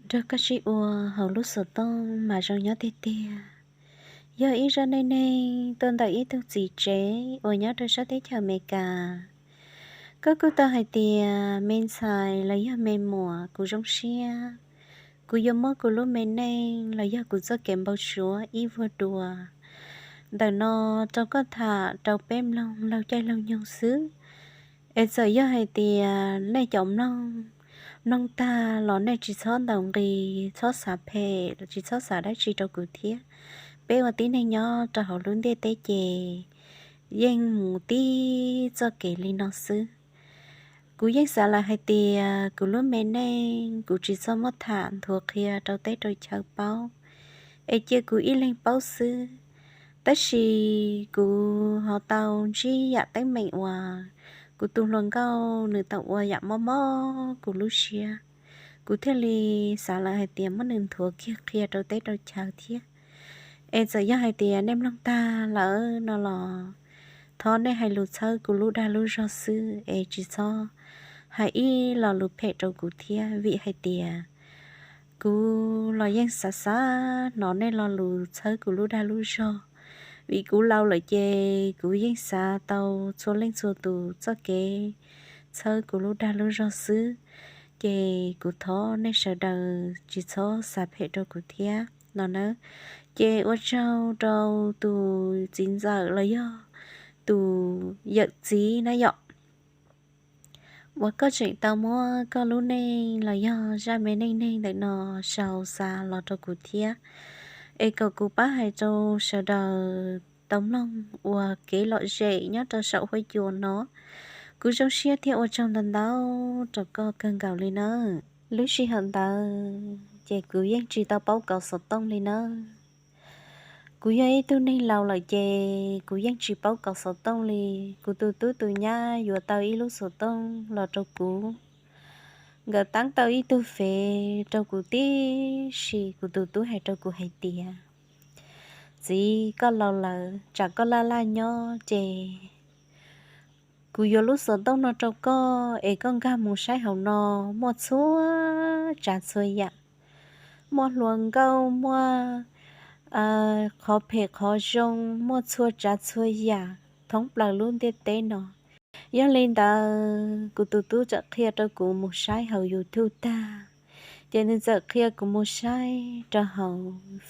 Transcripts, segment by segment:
Nrog koj sib ua hauv lub xov tooj mas zoo nyob tiag tiag. Yog ib zaj neej neeg tuaj ntawm ib tug txiv tsev uas nyob rau sab teb chaws Amelikas. Koj kuj tau hais tias me ntxhais los yog me muam, kuv zoo siab, kuv yuav muab kuv lub me neej los yog kuv txoj kev npau suav ib vuag dua ntawm no rau koj tham rau peb mloog laug caij laug nyoog xwb. Es txawm yog hais tias nej cov mloog, mloog tag los nej tsis txhob ntaus nqi, txhob xav phem, tsis txhob xav dab tsi rau kuv thiab. Peb ua tib neeg nyob rau hauv lub ntiaj teb ces yeej mus tib txoj kev li no xwb. Kuv yeej xav lawm hais tias kuv lub me neej kuv tsis txhob muab tham nthuav qhia rau teb rau chaw paub, es cia kuv ib leeg paub xwb. Tab sis kuv ho tau ntsib yam teeb meem uas kuv tus hluas nkauj nws tau ua yam mob mob kuv lub siab, kuv thiaj li xav lawm hais tias muab nws nthuav kiag qhia rau teb rau chaw thiab. Es txawm yog hais tias nej mloog tag lawm no los thov nej hais lus txhawb kuv lub dag lub zog xwb, es tsis txhob hais ib lo lus phem rau kuv thiab, vim hais tias kuv los yeej xav xav hnov nej lo lus txhawb kuv lub dag lub zog. Vim kuv laus lawm ces kuv yeej xav tau txhua leej txhua tus txoj kev txhawb kuv lub dag lub zog xwb. Ces kuv thov nej sawv daws tsis txhob xav phem rau kuv thiab no nawb. Ces ua tsaug rau tus txiv ntxawm los yog tus yawm txiv na yom, uas koj tseem tau muab koj lub neej los yog zaj me neej neeg ntawm no sau xa los rau kuv thiab, es kom kuv pab hais rau sawv daws tau mloog ua kev lom zem nyob rau saum huab cua no. Kuv zoo siab thiab ua tsaug ntau ntau rau koj kawg nkaus li nawb. Lub sij hawm ntawd ces kuv yeej tsis tau paub kov xov tooj li nawb. Kuv yog ib tug neeg laus lawm ces kuv yeej tsis paub kov xov tooj li. Kuv tus tub tus nyab yuav tau ib lub xov tooj los rau kuv. Nkawd teeb tau ib tug fev rau kuv tib si, kuv tus tub hais rau kuv hais tias, txiv, koj laus lawm tsam koj laj laj nyob ces kuv yuav lub xov tooj no rau koj es koj nkag mus saib hauv no, muaj txhua tsav txhua yam, muaj hluas nkauj, muaj qhov phem qhov zoo, muaj txhua tsav txhua yam thoob plaws lub ntiaj teb no. Yog li ntawd kuv tus tub txawm qhia rau kuv mus saib hauv YouTube tag, ces nws txawm qhia kuv mus saib rau hauv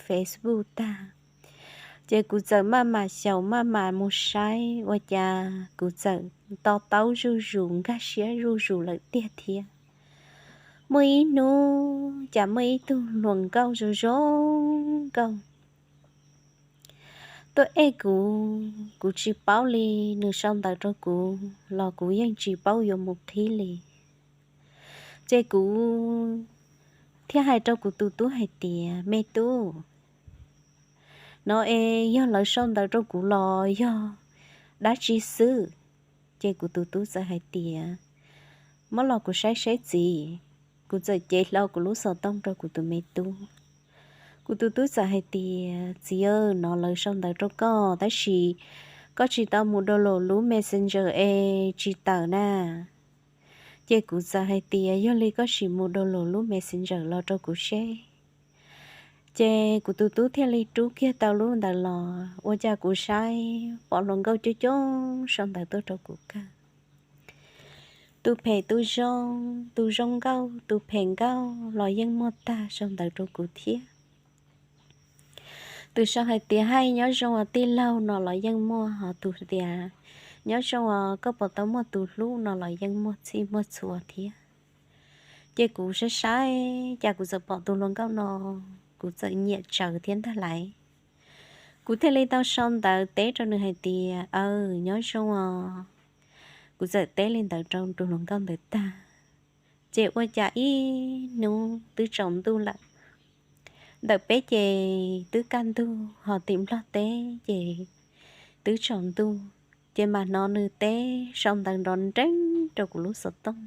Facebook tag, ces kuv txawm maj mam xyaum maj mam mus saib, ua cas kuv txawm to taub zuj zus, nkag siab zuj zus lawm tiag thiab. Muaj ib hnub cas muaj ib tug hluas nkauj zoo zoo nkauj tuaj ej kuv, kuv tsis paub li, nws sau ntawv rau kuv los kuv yeej tsis paub yuav mus qhib li. Ces kuv thiaj hais rau kuv tus tub hais tias, me tub, no es yog lawv sau ntawv rau kuv los yog dab tsi xwb? Ces kuv tus tub txawm hais tias, muab los kuv saib saib txiv. Kuv txawm cev hlo kuv lub xov tooj rau kuv tus me tub. Kuv tus tub txawm hais tias, txiv, no lawv sau ntawv rau koj tab sis koj tsis tau mus download lub Messenger es tsis tawm na. Ces kuv txawm hais tias, yog li koj sim mus download lub Messenger los rau kuv seb. Ces kuv tus tub thiaj li rub kiag tau lub ntawd los, ua cas kuv saib pom hluas nkauj coob coob sau ntawv tuaj rau kuv kawg. Tus phem tus zoo, tus zoo nkauj tus phem nkauj los yeej muaj tag sau ntawv rau kuv thiab. Tus sau hais tias, hais nyob zoo os tij laug no los yeej muaj, ho tus tias, nyob zoo os koj puas tau muaj tus hlub no los yeej muaj txhij muaj txhua thiab. Ces kuv saib saib cas kuv txawm pom tus hluas nkauj no, kuv txawm nyiam tsawv thiab ntag lauj. Kuv thiaj li tau sau ntawv teb rau nws hais tias, aw, nyob zoo os. Kuv txawm teb li ntawd rau tus hluas nkauj ntawd tag, ces ua cas ib hnub twb tsaus ntuj lawm. Ntawm peb ces twb kaj ntug, ho tim Nplog teb ces twb tsaus ntuj, ces mam hnov nws teb sau ntawv nrov nreeb rau kuv lub xov tooj.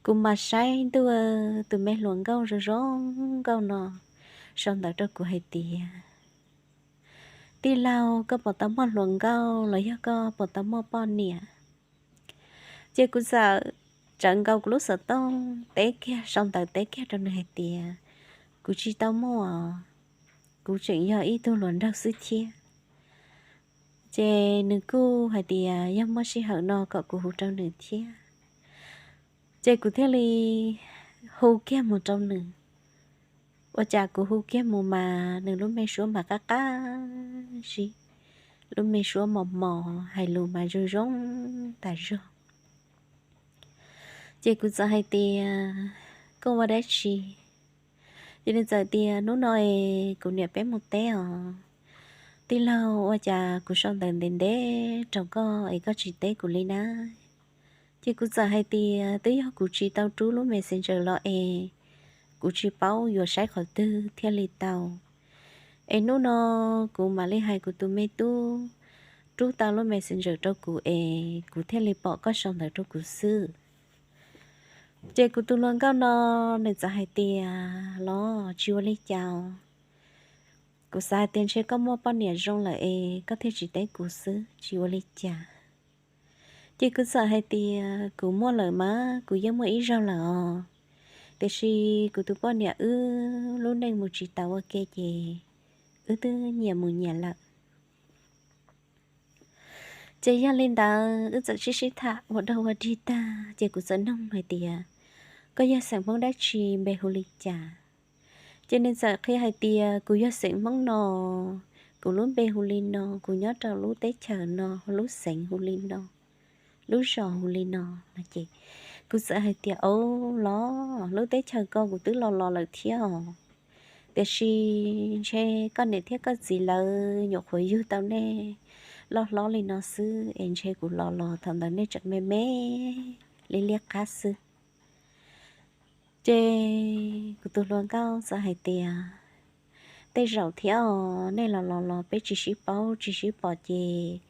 Kuv mas saib ntuj, tus me hluas nkauj zoo zoo nkauj no sau ntawv rau kuv hais tias, tij laug, koj puas tau muaj hluas nkauj los yog koj puas tau muaj poj niam? Ces kuv txawm tsawv nkaus kuv lub xov tooj teb kiag, sau ntawv teb kiag rau nws hais tias, kuv tsis tau muaj, kuv tseem yog ib tug hluas nraug xwb thiab. Ces nws kuj hais tias yog muaj sij hawm no kom kuv hu rau nws thiab. Ces kuv thiaj li hu kiag mus rau nws. Ua cas kuv hu kiag mus mas nws lub me suab mas qab qab zib, lub me suab mos mos, hais lus mas zoo zoo tas zog. Ces kuv txawm hais tias, koj ua dab tsi? Ces nws txawm tias, hnub no es kuv niam peb mus teb os. Tij laug, ua cas kuv sau ntawv ntev ntev rau koj es koj tsis teb kuv li na? Ces kuv txawm hais tias, twb yog kuv tsis tau rub lub Messenger los es kuv tsis paub yuav saib qhov twg thiaj li tau. Es hnub no kuv mam li hais kuv tus me tub rub tau lub Messenger rau kuv es kuv thiaj li pom koj sau ntawv rau kuv xwb. Ces kuv tus hluas nkauj no nws txawm hais tias, los tsis ua li cas os. Kuv xav hais tias ntshe koj muaj poj niam zoo lawm es koj thiaj tsis teb kuv xwb, tsis ua li cas. Ces kuv txawm hais tias, kuv muaj lawm mas, kuv yeej muaj ib zaug lawm os. Tiam sis kuv tus poj niam wb lub neej mus tsis tau ua ke ces wb twb nyias mus nyias lawm. Ces yog li ntawd wb txawm sib sib tham ua dog ua dig tag, ces kuv txawm noog hais tias, koj yog xeem Hmoob dab tsi, npe hu li cas? Ces nws txawm qhia hais tias, kuv yog xeem Hmoob no, kuv lub npe hu li no, kuv nyob rau lub teb chaws no, lub xeev hu li no, lub zos hu li no. Ces kuv txawm hais tias, o, los lub teb chaws ko kuv twb los los lawm thiab os. Tiam sis ntshe koj niam thiab koj txiv lawv nyuam qhuav yug tau nej loj hlob li no xwb es ntshe kuv los los thaum ntawd nej tseem me me li liab qab xwb. Ces kuv tus hluas nkauj txawm hais tias, tej zaum thiab os, nej los los los peb tsis sib paub tsis sib pom ces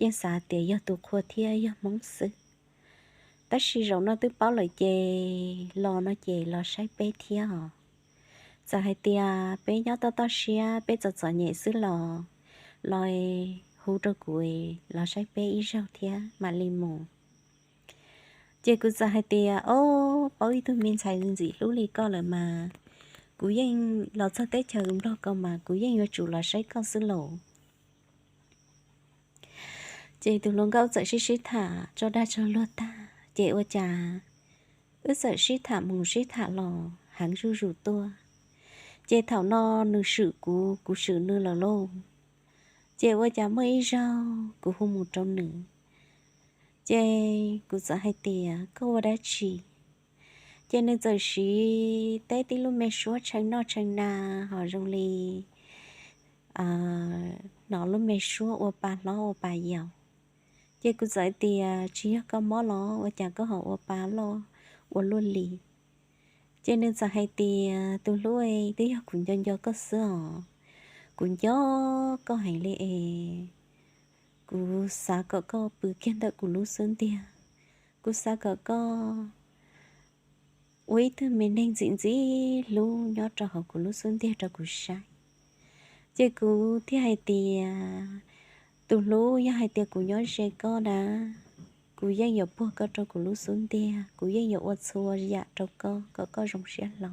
yeej xav tias yog tus qhua thiab yog Hmoob xwb. Tab sis zaum no twb paub lawm ces los no ces los saib peb thiab os. Txawm hais tias peb nyob toj toj siab peb txom txom nyem xwb los, los hu rau kuv los saib peb ib zaug thiab mam li mus. Ces kuv txawm hais tias, o, paub ib tug me ntxhais ntxim hlub li koj lawm mas, kuv yeej los txog teb chaws Nplog ko mas kuv yeej yuav tsum los saib koj xwb lauj. Ces tus hluas nkauj txawm sib sib tham tso dag tso luag tag ces ua cas wb txawm sib tham mus sib tham los heev zuj zus tuaj. Ces thaum no nws swm kuv, kuv swm nws lawm lauj. Ces ua cas muaj ib zaug kuv hu mus rau nws, ces kuv txawm hais tias, koj ua dab tsi? Ces nws txawm siv teb tib lub me suab tshee noj tshee na, ho zoo li hnov lub me suab ua pa hlob ua pa yau. Ces kuv txawm hais tias, tsis yog koj mob los ua cas koj ho ua pa loj ua luaj li? Ces nws txawm hais tias, tus hlub, twb yog kuv nco nco koj xwb os. Kuv nco koj heev li es kuv xav kom koj pw kiag ntawm kuv lub xub ntiag. Kuv xav kom koj ua ib tug me neeg ntxim ntxim hlub nyob rau hauv kuv lub xub ntiag rau kuv saib. Ces kuv thiaj hais tias, tus hlub, yog hais tias kuv nyob ze koj na, kuv yeej yuav puag koj rau kuv lub xub ntiag, kuv yeej yuav ua txhua yam rau koj kom koj zoo siab hlo.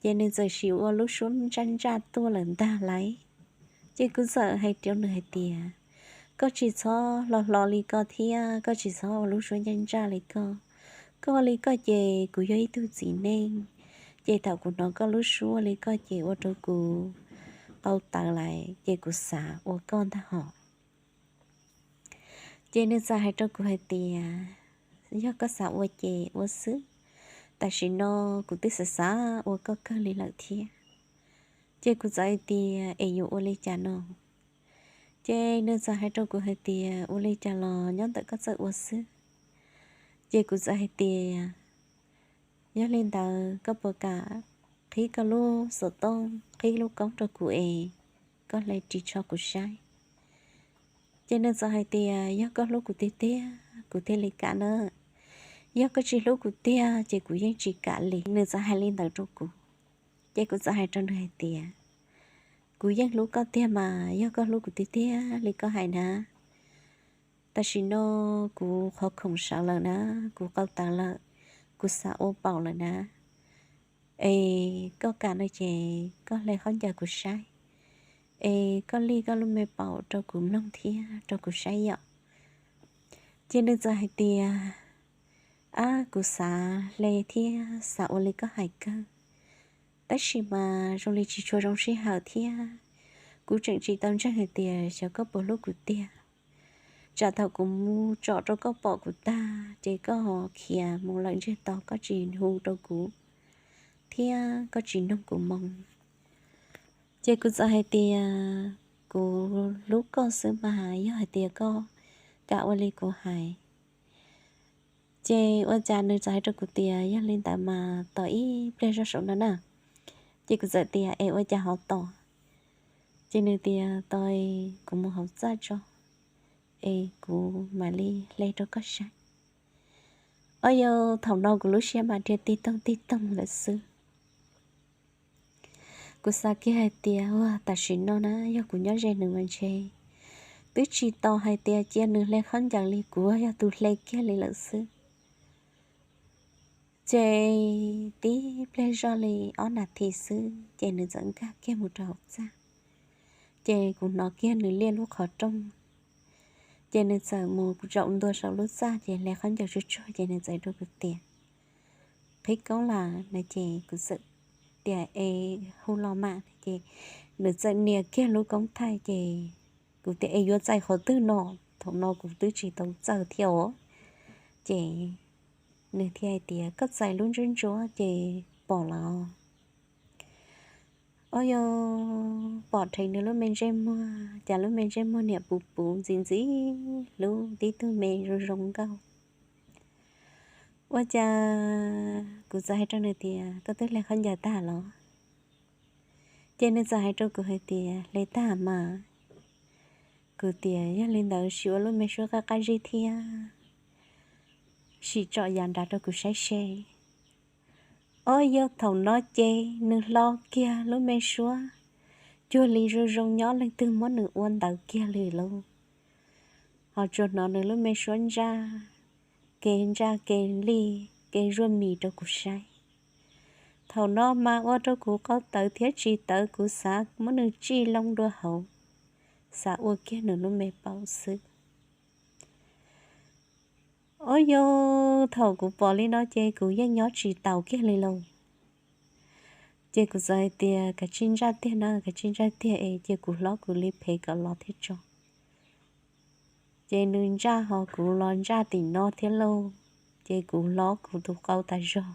Ces nws txawm sim ua lub suab ntsaj ntsaj tuaj lawm ntag lauj. Ces kuv txawm hais rau nws hais tias, koj tsis txhob hlo hlo li koj thiab koj tsis txhob ua lub suab ntsaj ntsaj li koj. Koj li koj ces kuv yog ib tug txiv neej, ces thaum kuv hnov koj lub suab li koj ces ua rau kuv qau tawv lawm ces kuv xav ua koj ntag hos. Ces nws txawm hais rau kuv hais tias, yog koj xav ua ces ua xwb, tam sim no kuv twb xav xav ua koj kawg li lawm thiab. Ces kuv txawm hais tias, es yuav ua li cas no? Ces nws txawm hais rau kuv hais tias, ua li cas los nyob ntawm koj txawj ua xwb. Ces kuv txawm hais tias, yog li ntawd koj puas kam qhib koj lub xov tooj, qhib lub koob rau kuv es koj hle ris tsho kuv saib? Ces nws txawm hais tias, yog koj hlub kuv tiag tiag kuv thiaj li kam na, yog koj tsis hlub kuv tiag ces kuv yeej tsis kam li. Nws txawm hais li ntawd rau kuv. Ces kuv txawm hais rau nws hais tias, kuv yeej hlub koj tiag mas, yog koj hlub kuv tiag tiag li koj hais na, Tam sim no kuv qhov khoom sawv lawm na, kuv qau tawv lawm, kuv xav ua paum lawm na. Es koj kam no ces koj hle khaub ncaws kuv saib, es koj lij koj lub me paum rau kuv mloog thiab rau kuv saib yom. Ces nws txawm hais tias, ab, kuv xav hle thiab xav ua li koj hais kawg, tab sis mas zoo li tsis tshua zoo sij hawm thiab kuv tseem tsis tau ntseeg hais tias xyov koj puas hlub kuv tiag. Tsam thaum kuv mus tsom rau koj pom kuv tag ces koj ho khiav mus lawm ntsiag to, koj tsis hu rau kuv thiab koj tsis nug kuv moo. Ces kuv txawm hais tias, kuv hlub koj xwb mas, yog hais tias koj kam ua li kuv hais. Ces ua cas nws txawm hais rau kuv tias, yog li ntawd mas tos ib pliag zoj saum no na. Ces kuv txawm tias, es ua cas ho tos? Ces nws tias, tos kuv mus hauv txaj tso, es kuv mam li hle rau koj saib. Ob, yog thaum no kuv lub siab mas dhia tig toog tig toog lawm xwb. Kuv xav kiag hais tias, ua, tam sim no na yog kuv nyob ze nws mas ntshe twb tsis tau hais tias cia nws hle khaub ncaws li, kuv yog tus hle kiag li lawm xwb. Ces tib pliag zoj li ob nas this xwb ces nws txawm nkag kiag mus rau hauv txaj. Ces kuv hnov kiag nws liaj lub qhov rooj, ces nws txawm mus zaum ntua saum lub txaj ces hle khaub ncaws tsuag tsuag ces nws txawm rau kuv tias, qhib koob lawm na. Ces kuv txawm tias, es hu los mas. Ces nws txawm nias kiag lub koob thaij ces kuv tias, es yuav txais qhov twg no? Thaum no kuv twb tsis tau txawj thiab os. Ces nws thiaj hais tias, koj txais lub ntsuab ntsuab ces pom los. Ob, yog pom rheev nws lub me ntsej muag, cas lub me ntsej muag niam puv puv ntxim ntxim hlub tib tug me zoo zoo nkauj. Ua cas kuv txawm hais rau nws tias, koj twb hle khaub ncaws tag los? Ces nws txawm hais rau kuv hais tias, hle tag mas. Kuv tias, yog li ntawd sim ua lub me suab qab qab zib thiab sim tsom yam nrad rau kuv saib seb. Ob, yog thaum no ces nws hlo kiag lub me suab cuag li zoo zoo nyob leej twg muab nws ua ntawd kiag li lauj. Ho tsuas hnov nws lub me suab ntsaj ke ntsaj ke lij ke zuaj mis rau kuv saib. Thaum no mas ua rau kuv qau tawv thiab tsis tawv, kuv xav muab nws tsij loo dua hauv, xav ua kiag nws lub me paum xwb. Ob, yog thaum kuv pom li no ces kuv yeej nyob tsis taus kiag li lauj. Ces kuv txawm hais tias, kav tsij ntsaj tiag na, kav tsij ntsaj tiag es cia kuv hlob kuv li phem kom los thiaj tso. Ces nws ntsaj ho kuv los ntsaj tim no thiab lauj. Ces kuv hlob kuv tus qau tas zog.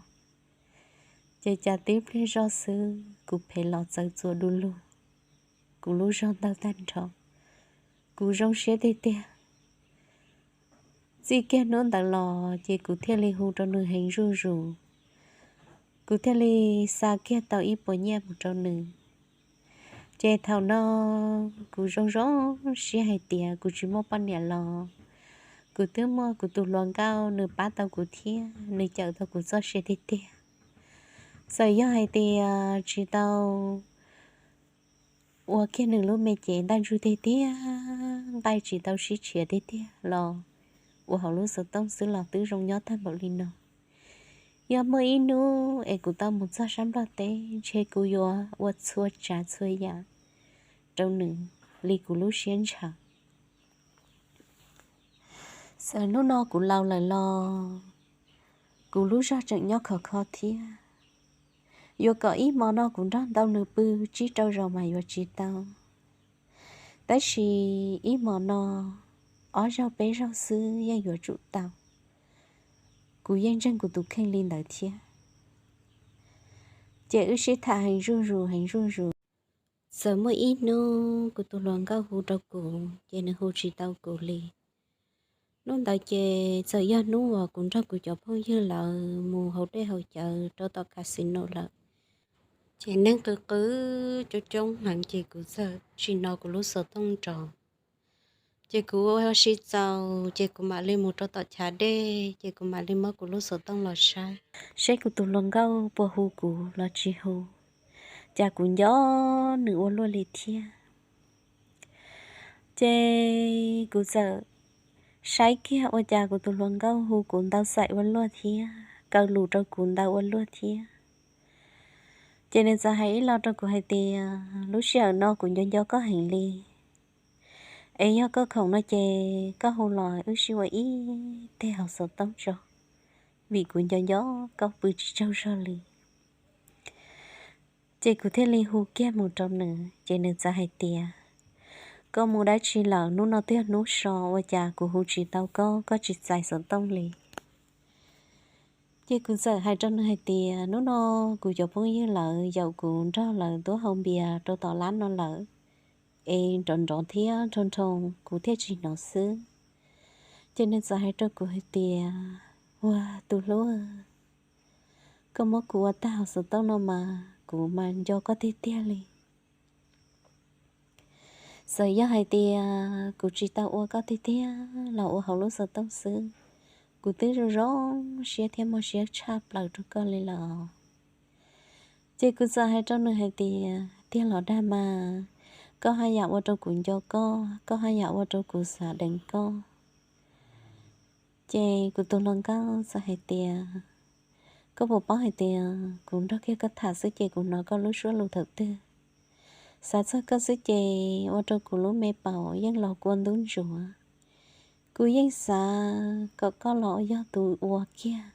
Ces cas tib pliag zoj xwb kuv phem los txawv txuas du lug, kuv lub zog ntawg tag nrho, kuv zoo siab tiag tiag. Txij kiag hnub ntawd los ces kuv thiaj li hu rau nws heev zuj zus, kuv thiaj li xa kiag tau ib puas nyiaj mus rau nws. Ces thaum no kuv zoo zoo siab hais tias kuv tsis muaj poj niam los, kuv twb muaj kuv tus hluas nkauj, nws pab tau kuv thiab nws cawm tau kuv txoj sia tiag tiag. Txawm yog hais tias tsis tau ua kiag nws lub me cev ntaj ntsug tiag tiag, nqaij tsis tau sib tshiav tiag tiag los ua hauv lub xov tooj xwb los twb zoo nyob tag npaum li no. Yog muaj ib hnub es kuv tau mus txog sab Nplog teb ntshe kuv yuav ua txhua tsav txhua yam rau nws li kuv lub siab ntshaw. Txawm hnub no kuv laus lawm los kuv lub zog tseem nyob khov kho thiab. Yuav kom ib hmo no kuv nrog ntau nws pw tsib rau zaus mas yuav tsis tau, tab sis ib hmo no ob zaug peb zaug xwb yeej yuav tsum tau. Kuv yeej ntseeg kuv tus kheej li ntawd thiab. Ces wb sib tham heev zuj zus heev zuj zus. Txawm muaj ib hnub kuv tus hluas nkauj hu rau kuv ces nws hu tsis tau kuv li. Hnub ntawd ces txawm yog hnub uas kuv nrog kuv cov phooj ywg lawv mus haus dej haus cawv rau tom casino lawm. Ces neeg qw qw coob coob heev ces kuv txawm tsis hnov kuv lub xov tooj nrov. Ces kuv ua si txaus ces kuv mam li mus rau tom chav dej ces kuv mam li muab kuv lub xov tooj los saib seb kuv tus hluas nkauj puas hu kuv los tsis hu. Cas kuv nco nws ua luaj li thiab. Ces kuv txawm saib kiag ua cas kuv tus hluas nkauj hu kuv ntau xaim ua luaj thiab kaw lus rau kuv ntau ua luaj thiab. Ces nws txawm hais ib lo rau kuv hais tias, lub sij hawm no kuv nco nco koj heev li, es yog koj khoom no ces koj hu los wb sib ua ib teg hauv xov tooj tso, vim kuv nco nco koj pw tsis tsaug zog li. Ces kuv thiaj li hu kiag mus rau nws, ces nws txawm hais tias, koj mus dab tsi lawm? Hnub no twb yog hnub so, ua cas kuv hu tsis tau koj, koj tsis txais xov tooj li? Ces kuv txawm hais rau nws hais tias, hnub no kuv cov phooj ywg lawv yaum kuv nrog lawv tuaj haus npias rau tom lab no lawm, es nrov nrov thiab nroo nroo kuv thiaj tsis hnov xwb. Ces nws txawm hais rau kuv hais tias, ua tus hlub, koj muab kuv ua tag hauv xov tooj no mas kuv mas nco koj tiag tiag li. Txawm yog hais tias kuv tsis tau ua koj tiag tiag los ua hauv lub xov tooj xwb, kuv twb zoo zoo siab thiab muaj siab tshaj plaws rau koj li lawm. Ces kuv txawm hais rau nws hais tias, tiag los dag mas, koj haj yam ua rau kuv nco koj, koj haj yam ua rau kuv xav deev koj. Ces kuv tus hluas nkauj txawm hais tias, koj puas paub hais tias kuv nrog kiag koj tham xwb ces kuv hnov koj lub suab lus thaum twg. Xav txog koj xwb ces ua rau kuv lub me paum yeej los kua ntub ntsuav. Kuv yeej xav kom koj los yog tus ua kiag.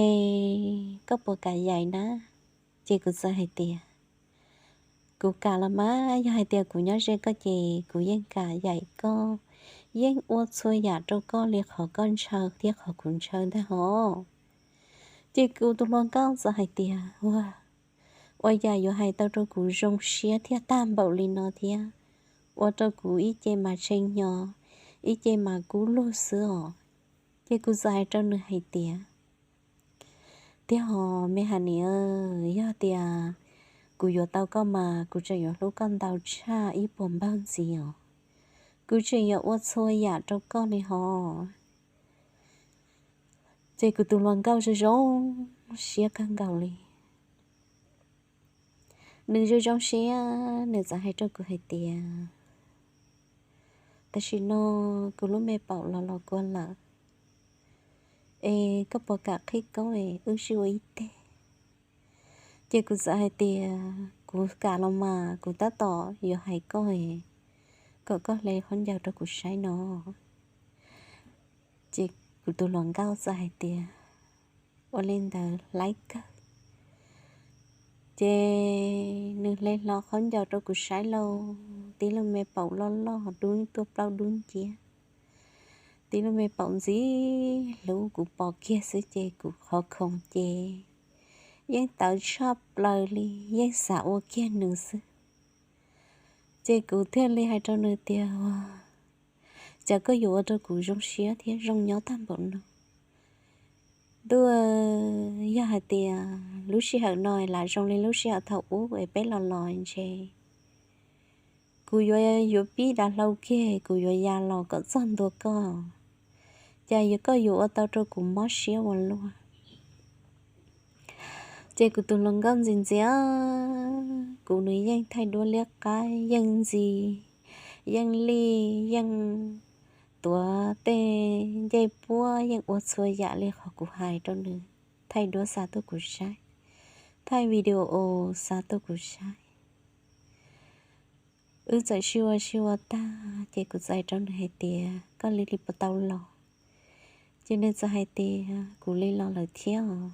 Es koj puas kam yaim na? Ces kuv txawm hais tias, kuv kam los mas, yog hais tias kuv nyob ze koj ces kuv yeej kam yaim koj, yeej ua txhua yam rau koj li qhov koj ntshaw thiab qhov kuv ntshaw ntag hos. Ces kuv tus hluas nkauj txawm hais tias, ua, ua yam yuav hais tau rau kuv zoo siab thiab tag npaum li no thiab, ua rau kuv ib ce mas tshee hnyo, ib ce mas kub lug xwb os. Ces kuv txawm hais rau nws hais tias, tiag hos me has nis, yog tias kuv yuav tau koj mas kuv tseem yuav hlub koj ntau tshaj ib puas npaug ntxiv os. Kuv tseem yuav ua txhua yam rau koj li hos. Ces kuv tus hluas nkauj zoo zoo siab kawg nkaus li. Nws zoo zoo siab, nws txawm hais rau kuv hais tias, tam sim no kuv lub me paum los los kua lawm, es koj puas kam qhib koob es wb sib ua ib teg? Ces kuv txawm hais tias, kuv kam los mas, kuv tab tom yuav hais koj es kom koj hle khaub ncaws rau kuv saib no. Ces kuv tus hluas nkauj txawm hais tias, ua li ntawd hlais kawg. Ces nws hle hlo khaub ncaws rau kuv saib lauj, tib lub me paum loj loj dub tuaj plaub dub nciab, tib lub me paum ntxim hlub, kuv pom kiag xwb ces kuv qhov khoom ces yeej tawv tshaj plaws li, yeej xav ua kiag nws xwb. Ces kuv thiaj li hais rau nws tias, cas koj yuav ua rau kuv zoo siab thiab zoo nyob tag npaum no? Ntuj, yog hais tias lub sij hawm no lam zoo li lub sij hawm thaum ub es peb los los ntshe kuv yuav yuav pib dav hlau kiag, kuv yuav ya los kom txog ntua koj, cas yuav koj yuav ua tau rau kuv mob siab ua luaj. Ces kuv tus hluas nkauj ntxias ntxias kuv, nws yeej thaij duab liab qaib, yeej ntxi, yeej lij, yeej tuav tej ncej puab, yeej ua txhua yam li qhov kuv hais rau nws, thaij duab xa tuaj kuv saib, thaij video xa tuaj kuv saib. Wb txawm sib ua sib ua tag ces kuv txawm hais rau nws hais tias, koj li li puas tau los? Ces nws txawm hais tias, kuv li los lawm thiab os.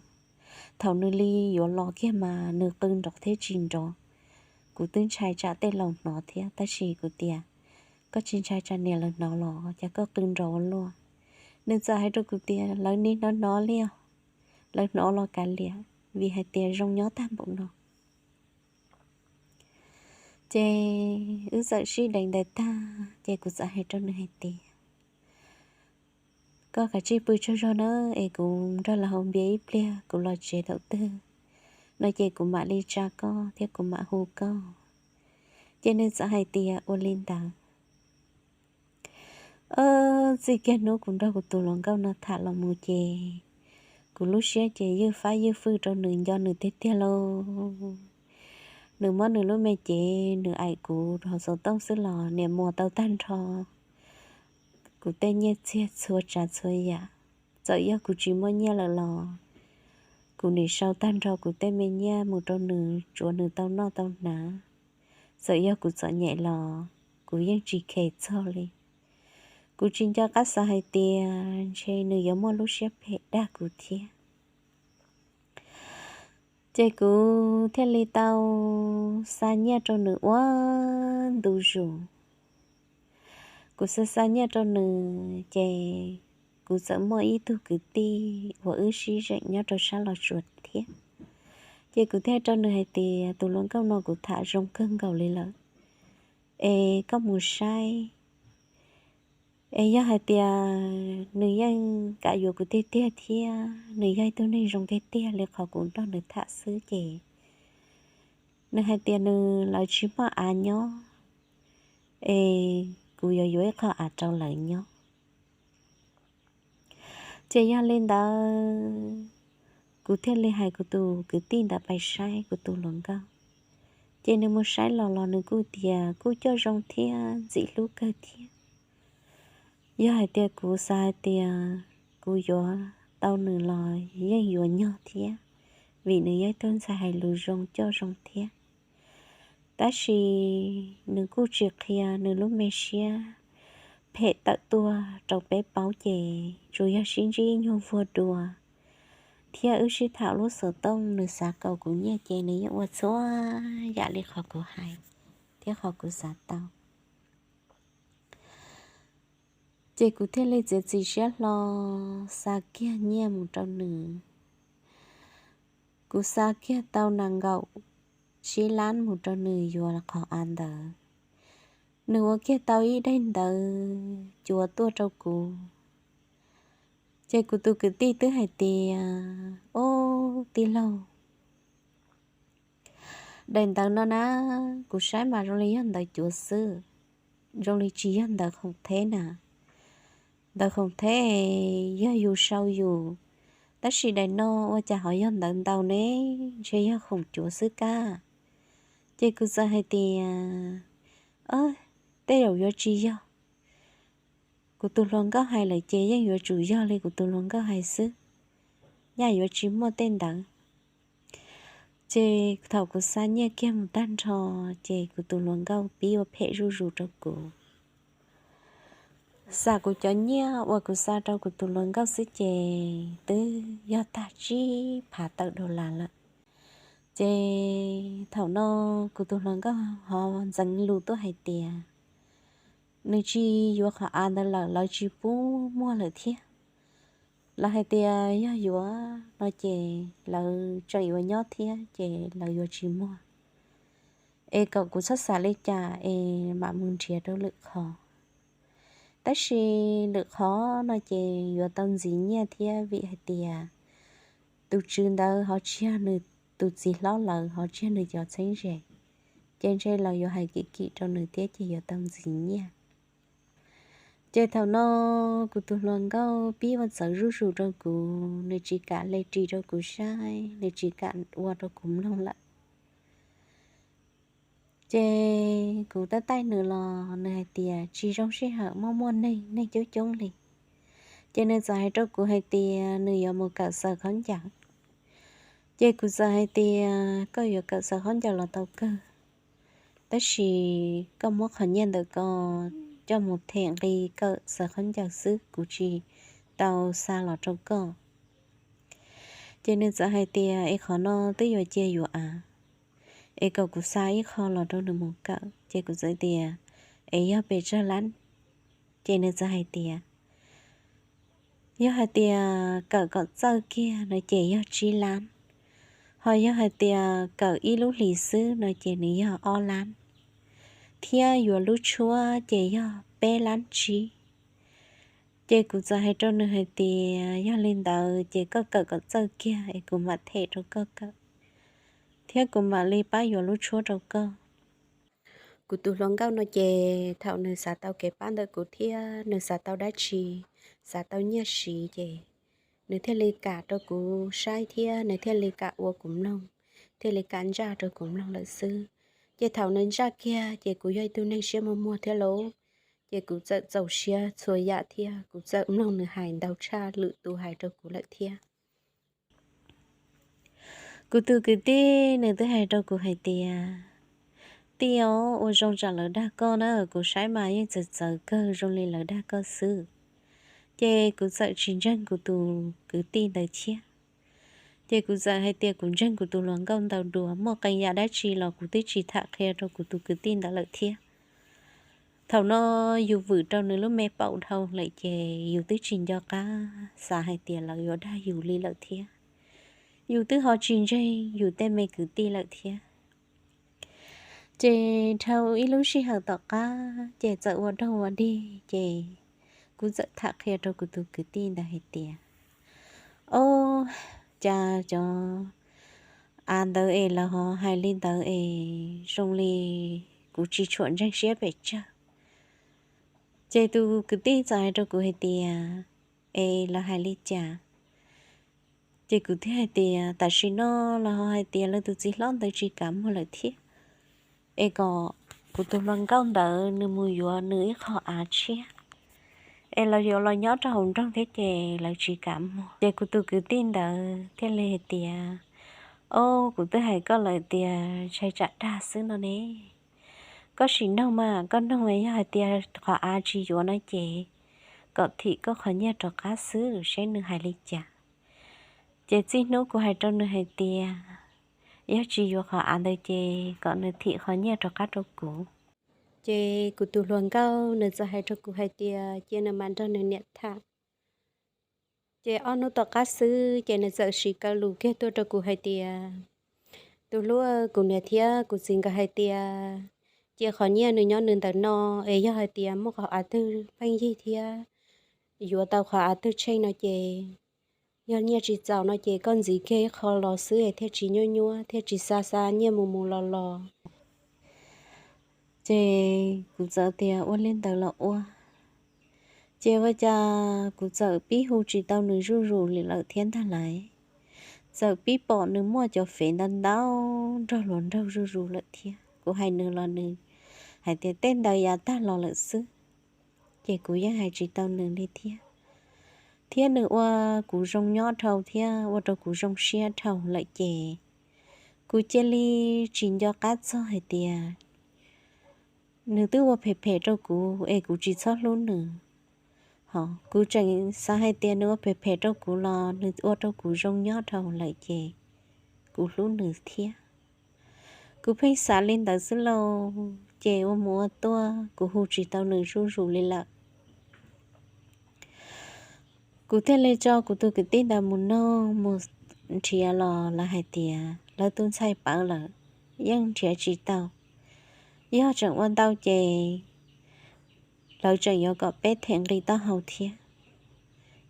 Thaum nws li yuav los kiag mas nws qw nrov thiab tsis nrov. Kuv twb ntshai tsam tej laus hnov thiab, tab sis kuv tias, koj tsis ntshai tsam niam lawv hnov los cas koj qw nrov ua luaj? Nws txawm hais rau kuv tias, lawv nim hnov hnov li os, lawv hnov los kav liam, vim hais tias zoo nyob tag npaum no. Ces wb txawm sib deev ntawd tag ces kuv txawm hais rau nws hais tias, koj kav tsij pw tsaug zog na, es kuv nrog lawv haus npias ib pliag kuv los tsev thaum twg no ces kuv mam li tsa koj thiab kuv mam hu koj. Ces nws txawm hais tias ua li ntawd. Txij kiag hnub kuv nrog kuv tus hluas nkauj no tham los mus ces kuv lub siab ces ywj fab ywj fwj rau nws, nco nws tiag tiag lauj. Nws muab nws lub me cev nws aim kuv rau hauv xov tooj xwb los niam muas tau tag nrho. kuv tej nyiaj txiag txhua tsav txhua yam. Txawm yog kuv tsis muaj nyiaj lawm los kuv nim sau tag nrho kuv tej me nyiaj mus rau nws tsuav nws tau noj tau hnav. Txawm yog kuv txom nyem los kuv yeej tsis khes txog li. Kuv tsis nco qab xav hais tias ntshe nws yuav muaj lub siab phem dag kuv thiab. Ces kuv thiaj li tau xa nyiaj rau nws ua ntu zus. Kuv xa xa nyiaj rau nws ces kuv txawm muaj ib tug kwv tij uas wb sib zeem nyob rau sab Los Tsuas thiab. Ces kuv thiaj rau nws hais tias, tus hluas nkauj no kuv tham zoo kawg nkaus li lawm, es koj mus saib, es yog hais tias nws yeej kam yuav kuv tiag tiag thiab nws yog ib tug neeg zoo tiag tiag li qhov kuv nrog nws tham xwb ces nws hais tias nws, lawv tsis muaj av nyob, es kuv yuav yuav ib qho av rau lawv nyob. Ces yog li ntawd, kuv thiaj li hais kuv tus kwv tij ntawd pais saib kuv tus hluas nkauj. Ces nws mus saib los los nws kuj tias kuj coj zoo thiab ntxim hlub kawg thiab. Yog hais tias kuv xav hais tias kuv yuav tau nws los yeej yuav nyog thiab, vim nws yog ib tug ntxhais hais lus zoo coj zoo thiab. Tab sis nws kuj tsis qhia nws lub me siab phem tawm tuaj rau peb paub ces tsuas yog sib ntsib nyuag vuag dua thiab wb sib tham lub xov tooj, nws xav kaus kuv nyiaj ces nws yeej ua txhua yam li qhov kuv hais thiab qhov kuv xav tau. Ces kuv thiaj li txiav txim siab hlo xa kiag nyiaj mus rau nws. Kuv xa kiag tau nees nkaum tsib lab mus rau nws yuav qhov av ntawd. Nws ua kiag tau ib daim ntawv cuav tuaj rau kuv. Ces kuv tus kwv tij twb hais tias, ob tij laug, daim ntawv no na, kuv saib mas zoo li yog ntawv cuav xwb, zoo li tsis yog ntawv khoom theb na. Ntawv khoom theb yog yus sau yus, tab sis daim no ua cas ho yog ntawv ntaus ne, ntshe yog khoom cuav xwb kab. Ces kuv txawm hais tias, tej zaum yuav tsis yog. Kuv tus hluas nkauj hais lawm ces yeej yuav tsum yog li kuv tus hluas nkauj hais xwb, nyaj yuav tsis muaj tej ntawd. Ces thaum kuv xa nyiaj kiag mus tag nrho, ces kuv tus hluas nkauj pib ua phem zuj zus rau kuv. Xam kuv cov nyiaj uas kuv xa rau kuv tus hluas nkauj xwb ces twb yog tag tsib phav tawm dollar lawm. Ces thaum no kuv tus hluas nkauj ho ntxeev lus tuaj hais tias, nws tsis yuav qhov av ntawd lawm, lawv tsis pub muag lawm thiab. Lawv hais tias yog yuav no ces lawv tseem yuav nyob thiab ces lawv yuav tsis muag, es kom kuv txhob xav li cas es mam mus nrhiav rau lwm qhov. Tab sis lwm qhov no ces yuav tau ntxiv nyiaj thiab, vim hais tias tus tswv ntawd ho tsis yog nws tus txiv hlob lawm, ho tsis yog nws cov txheeb ze, ces ntshe lawv yuav hais kim kim rau nws thiab ces yuav tau ntxiv nyiaj. Ces thaum no kuv tus hluas nkauj pib ua txawv zuj zus rau kuv, nws tsis kam hle ris rau kuv saib, nws tsis kam ua rau kuv mloog lawm. Ces kuv taij taij nws los nws hais tias tsis zoo sij hawm, muaj muaj neeg, neeg coob coob li. Ces nws txawm hais rau kuv hais tias nws yuav mus kawm xaws khaub ncaws. Ces kuv txawm hais tias koj yuav kawm xaws khaub ncaws los tau kawg, tab sis koj muab qhov nyiaj ntawm ko coj mus them nqi kawm xaws khaub ncaws xwb, kuv tsis tau xa los rau koj. Ces nws txawm hais tias es qhov no twb yuav cia yuav av, es kom kuv xa ib qho los rau nws mus kawm. Ces kuv txawm tias es yog pes tsawg lab? Ces nws txawm hais tias yog hais tias kawm kom txawj kiag no ces yog tsib lab, ho yog hais tias kawm ib lub hlis xwb no ces nws yog ob lab, thiab yuav lub tshuab ces yog peb lab tsib. Ces kuv txawm hais rau nws hais tias yog li ntawd ces koj kawm kom txawj kiag es kuv mam them rau koj kawm, thiab kuv mam li pab yuav lub tshuab rau koj. Kuv tus hluas nkauj no ces thaum nws xav tau kev pab ntawm kuv thiab nws xav tau dab tsi, xav tau nyiaj siv ces nws thiaj li kam rau kuv saib thiab nws thiaj li kam ua kuv mloog, thiaj li kam ntsaj rau kuv mloog lawm xwb. Ces thaum nws ntsaj kiag ces kuv yog ib tug neeg siab muag muag thiab lauj, Ces kuv txawm txaus siab txhua yam thiab kuv txawm mloog nws hais ntau tshaj lwm tus hais rau kuv lawm thiab. Kuv tus kwv tij nws twb hais rau kuv hais tias, tij os, ua zoo tsam lawv dag koj na, kuv saib mas yeej txawv txawv kawg zoo li lawv dag koj xwb. Ces kuv txawm tsis ntseeg kuv tus kwv tij ntawd thiab. Ces kuv txawm hais tias kuv ntseeg kuv tus hluas nkauj ntawd dua, muaj qee yam dab tsi los kuv twb tsis tham qhia rau kuv tus kwv tij ntawd lawm thiab. Thaum no yus vwm rau nws lub me paum dhau lawm ces yus twb tsis nco qab xav hais tias lawv yuav dag yus li lawm thiab. Yus twb ho tsis ntseeg yus tej me kwv tij lawm thiab. Ces dhau ib lub sij hawm tom qab ces txawm ua dog ua dig ces kuv txawm tham qhia rau kuv tus kwv tij ntawd hais tias, o, cas cov av ntawd es lawv ho hais li ntawd es zoo li kuv tsis tshua ntseeg siab pes tsawg. Ces tus kwv tij txawm hais rau kuv hais tias, es lawv hais li cas? Ces kuv thiaj hais tias tam sim no los ho hais tias lawv tus txiv hlob ntawd tsis kam muag lawm thiab, es kom kuv tus hluas nkauj ntawd nws mus yuav nws ib qho av tshiab, es lawv yuav los nyob rau hauv nroog thiab ces lawv tsis kam muag. Ces kuv tus kwv tij ntawd thiaj li hais tias, o, kuv twb hais koj lawm tias ntshai tsam dag xwb no ne. Koj sim noog mas, koj noog yog hais tias qhov av tsis yuav no ces kom thim koj qhov nyiaj rov qab xwb, seb nws hais li cas. Ces txij hnub kuv hais rau nws hais tias yog tsis yuav qhov av ntawd ces kom nws thim qhov nyiaj rov qab rau kuv. Ces kuv tus hluas nkauj nws txawm hais rau kuv hais tias cia nws mam nrog nws niam tham. Ces ob hnub tom qab xwb ces nws txawm siv kaw lus kiag tuaj rau kuv hais tias, tus hlub, kuv niam thiab kuv txiv nkawd hais tias cia qhov nyiaj nws nyob nws ntawm no, es yog hais tias muaj qhov av twg pheej yig thiab yuav tau qhov av twg tsheej no ces, yog nyiaj tsis txaus no ces koj ntxiv kiag ib qho los xwb es thiaj tsis nyuaj nyuaj thiaj tsis xa xa nyiaj mus mus los los. Ces kuv txawm tias ua li ntawd los ua. Ces ua cas kuv txawm pib hu tsis tau nws zuj zus li lawm thiab ntag lauj. Txawm pib pom nws muaj cov fev ntau ntau nrog hluas nraug zuj zus lawm thiab. Kuv hais nws los nws hais tias tej ntawd yav tag los lawm xwb. Ces kuv yeej hais tsis tau nws li thiab. Thiab nws ua kuv zoo nyob dhau thiab ua rau kuv zoo siab dhau lawm ces kuv cia li tsis nco qab txog hais tias nws twb ua phem phem rau kuv es kuv tsis txhob hlub nws. Ho kuv tseem xav hais tias nws ua phem phem rau kuv los nws ua rau kuv zoo nyob dhau lawm ces kuv hlub nws thiab. Kuv pheej xav li ntawd xwb lauj, ces ua mus ua tuaj kuv hu tsis tau nws zuj zus li lawm. Kuv thiaj li tso kuv tus kwv tij ntawd mus noj mus nrhiav los lawv hais tias lawv tus ntxhais pawv lawm, yeej nrhiav tsis tau. Yog tseem ua ntau ces lawv tseem yuav kom peb them nqi taub hau thiab,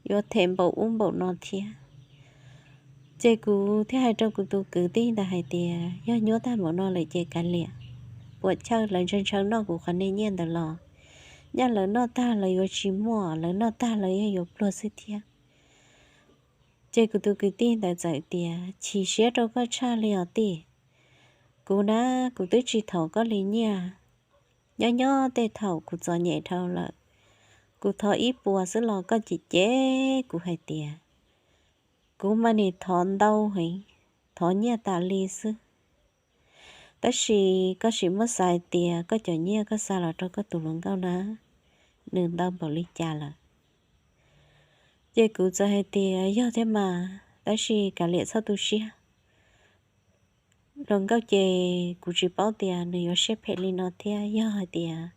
yuav them npaum ub npaum no thiab. Ces kuv thiaj hais rau kuv tus kwv tij ntawd hais tias yog nyuaj tag npaum no lawm ces kav liam, puam chawj, lawv ntshaw ntshaw noj kuv qhov niag nyiaj ntawd los, nyaj lawv noj tag lawv yuav tsis muaj, lawv noj tag lawv yeej yuav pluag xwb thiab. Ces kuv tus kwv tij ntawd txawm tias chim siab rau koj tshaj li os tij. Kuv na, kuv twb tsis thov koj li nyiaj. Nyob nyob tej thaum kuv txom nyem dhau lawm, kuv thov ib puas xwb los koj cem cem kuv hais tias kuv mas nim thov ntau heev, thov nyiaj tas li xwb. Tab sis koj sim muab xav hais tias koj cov nyiaj koj xa los rau koj tus hluas nkauj na, nws ntau npaum li cas lawm? Ces kuv txawm hais tias yog thiab mas, tab sis kav liam txhob tu siab. Hluas nkauj ces kuv tsis paub tias nws yuav siab phem li no thiab, yog hais tias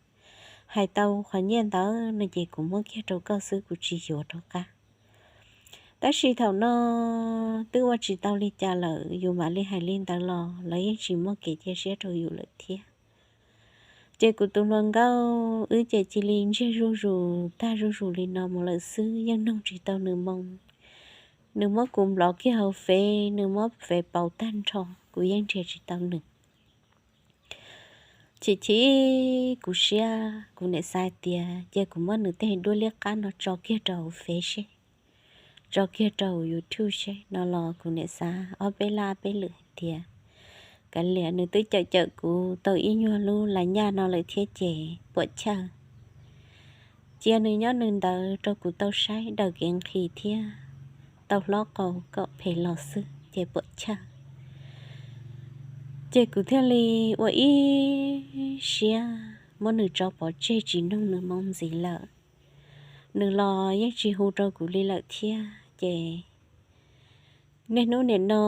hais tau qhov nyiaj ntawd no ces kuv muab kiag rau koj xwb, kuv tsis yuav rov qab. Tab sis thaum no twb ua tsis tau li cas lawm, yus mam li hais li ntawd los lawv yeej tsis muaj kev cia siab rau yus lawm thiab. Ces kuv tus hluas nkauj wb ces cia li ntsiag zuj zus tag zuj zus li no mus lawm xwb, yeej noog tsis tau nws moo. Nws muab kuv nplov kiag hauv fev, nws muab fev pauv tag nrho, kuv yeej nrhiav tsis tau nws. Chim chim kuv siab, kuv niam xav hais tias cia kuv muab nws tej duab liab qab no tso kiag rau hauv fev seb, tso kiag rau hauv YouTube seb no los kuv niam xav ob peb laj peb lwm hais tias kav liam, nws twb cawm cawm kuv tau ib nyuag lub las nyaj no lawm thiab ces puam chawj. cia nws nyob nws ntawd rau kuv tau saib daws kev nqhis thiab tau hlob qau kom phem los xwb ces puam chawj. Ces kuv thiaj li ua ib siab muab nws tso pov tseg tsis noog nws moo ntxiv lawm. Nws los yeej tsis hu rau kuv li lawm thiab ces niaj hnub nim no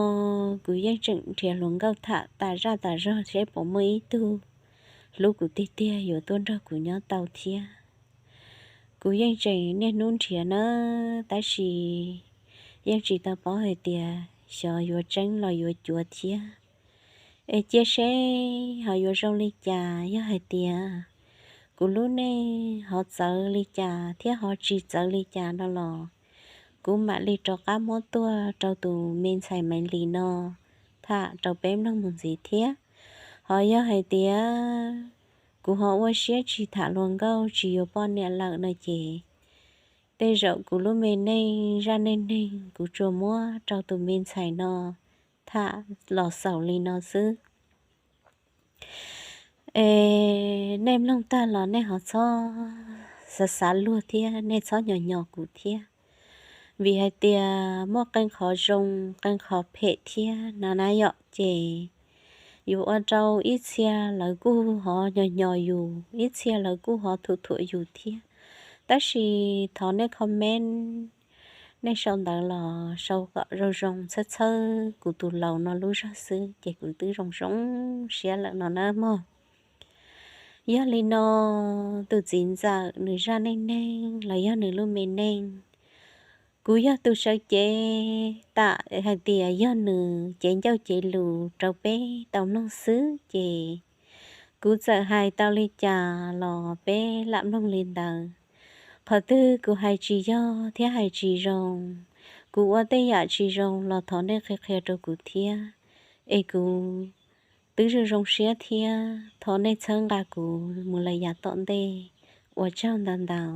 kuv yeej tseem nrhiav hluas nkauj tham tas zaj tas zog seb puas muaj ib tug hlub kuv tiag tiag yuav tuaj nrog kuv nyob tau thiab. Kuv yeej tseem niaj hnub nrhiav nawb, tab sis yeej tsis tau paub hais tias xyov yuav tseeb los yuav cuav thiab. Es cia seb ho yuav zoo li cas, yog hais tias kuv lub neej ho txawv li cas thiab ho tsis txawv li cas no los kuv mam li rov qab muab tuaj rau tus me ntxhais Maiv Lis no tham rau peb mloog mus ntxiv thiab. Ho yog hais tias kuv ho ua siab tsis tham hluas nkauj tsis yuav poj niam lawm no ces tej zaum kuv lub me neej zaj neej neeg kuv tsuas muab rau tus me ntxhais no tham los xaus li no xwb. Es nej mloog tag los nej ho txhob xav xav luag thiab nej txhob nyo nyo kuv thiab, vim hais tias muaj qee qhov zoo qee qhov phem thiab no na yom. Ces yuav ua rau ib txhia lawv kuj ho nyo nyo yus, ib txhia lawv kuj ho thuam thuam yus thiab. Tab sis thov nej comment, nej sau ntawv los sau kom zoo zoo txhawb txhawb kuv tus laus no lub zog xwb ces kuv twb zoo zoo siab lawm no na mog. Yog li no, tus txiv ntxawm nws zaj neej neeg los yog nws lub me neej, kuv yog tus sawv cev tam hais tias yog nws cev ncauj cev lus rau peb tau mloog xwb ces kuv txawm hais tau li cas los peb lam mloog li ntawd. Qhov twg kuv hais tsis yog thiab hais tsis zoo, kuv ua tej yam tsis zoo los thov nej qhia qhia rau kuv thiab. Es kuv twb zoo zoo siab thiab thov nej txhawb nqa kuv mus lawm yav tom ntej. Ua tsaug ntau ntau.